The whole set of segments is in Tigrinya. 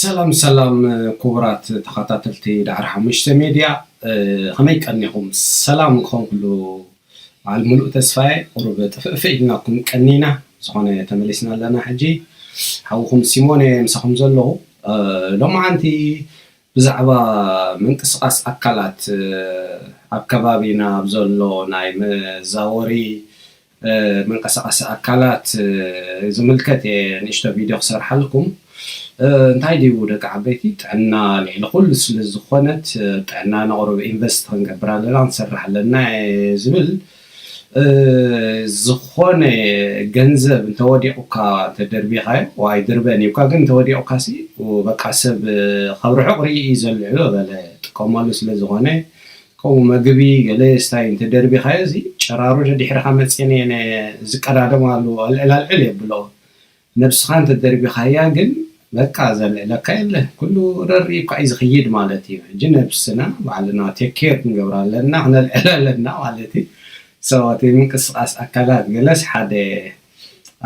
ሰላም ሰላም፣ ክቡራት ተኸታተልቲ ዳዕሮ ሓሙሽተ ሜድያ፣ እ፣ ከመይ ቀኒኹም? ሰላም ክኾን ኩሉ በዓል ሙሉእ ተስፋዬ። ቁሩብ ጥፍእፍእ ኢልናኩም ቀኒና፣ ዝኾነ ተመሊስና ኣለና። ሕጂ ሓውኹም ሲሞን እየ ምሳኹም ዘለኹ። እ፣ ሎማዓንቲ ብዛዕባ ምንቅስቓስ ኣካላት፣ እ፣ ኣብ ከባቢና ኣብ ዘሎ ናይ መዛወሪ፣ እ፣ መንቀሳቐሲ ኣካላት፣ እ፣ ዝምልከት እየ ንእሽቶ ቪድዮ ክሰርሓልኩም። እ፣ እንታይ ድዩ ደቂ ዓበይቲ፣ ጥዕና ልዕሊ ኩሉ ስለ ዝኾነት፣ እ፣ ጥዕና ንቕሩብ ኢንቨስት ክንገብር ኣለና፣ ክንሰርሕ ኣለና እየ ዝብል። እ፣ ዝኾነ ገንዘብ እንተወዲቑካ፣ እንተደርቢኻዮ፣ ዋይ ድርበን እዩካ፣ ግን እንተወዲቑካ ሲ፣ በቃ ሰብ፣ እ፣ ካብ ርሑቕ ርኢ እዩ ዘልዕሎ በለ፣ ጥቀመሉ ስለ ዝኾነ፣ ከምኡ መግቢ ገለ ስታይ እንተደርቢኻዮ፣ እዚ ጨራሩ ደድሕርኻ መፅየን እየ ዝቀዳደም ኣሉ፣ ኣልዕል ኣልዕል የብሎ። ነብስኻ እንተደርቢኻያ ግን በቃ ዘልዕለካ የለን። ኩሉ ረር እኳ እዩ ዝኽይድ ማለት እዩ። ሕጂ ነብስና ባዕልና ቴክ ኬር ክንገብር ኣለና፣ ክነልዕል ኣለና ማለት እዩ። So፣ እቲ ምንቅስቓስ ኣካላት ገለስ ሓደ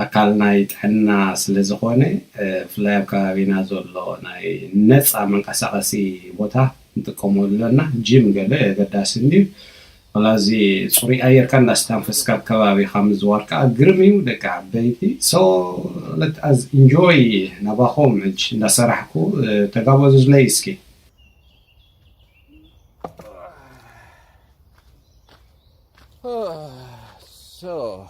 ኣካል ናይ ጥዕና ስለ ዝኾነ፣ እ፣ ብፍላይ ኣብ ከባቢና ዘሎ ናይ ነፃ መንቀሳቐሲ ቦታ ንጥቀመሉ ኣለና። ጂም ገለ ኣገዳሲ እንድዩ። ወላ እዚ ፅሩይ ኣየርካ እንዳስተንፈስካ ኣብ ከባቢኻ ምዝዋር ከዓ ግርም እዩ ደቂ ዓበይቲ። So፣ let us enjoy ናባኹም ሕጂ እንዳሰራሕኩ፣ እ፣ ተጋበዙለይ እስኪ። So፣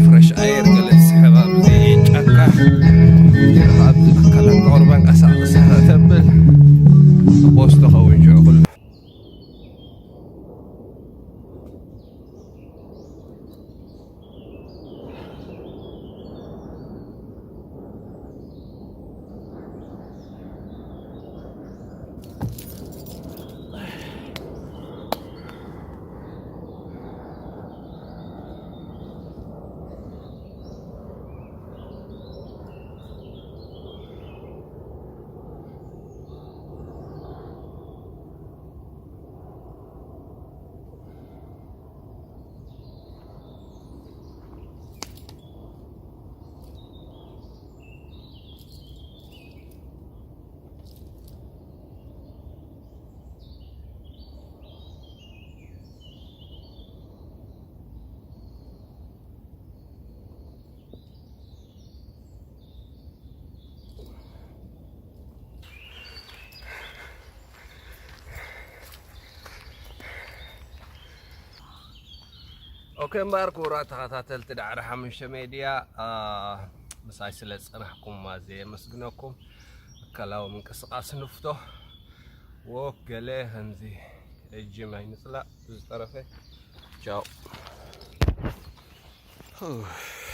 ፍረሽ ኣየር ገለ ትስሕብ ኣብዚ ጫካ። ኣብዚ ኣካላት ቁሩብ ኣንቀሳቕሳ ተብል ቦስ ትኸውን ሽዑ ኩሉ። ኦኬ እምበኣር ክቡራት ተኸታተልቲ ዳዕሮ ሓሙሽተ ሜድያ፣ አ፣ ምሳይ ስለ ዝጸናሕኩም ኣዝየ የመስግነኩም። ኣካላዊ ምንቅስቓስ ንፍቶ፣ ወክ ገለ ከምዚ እጂ ማይ ምጽላእ ብዝተረፈ ቻው።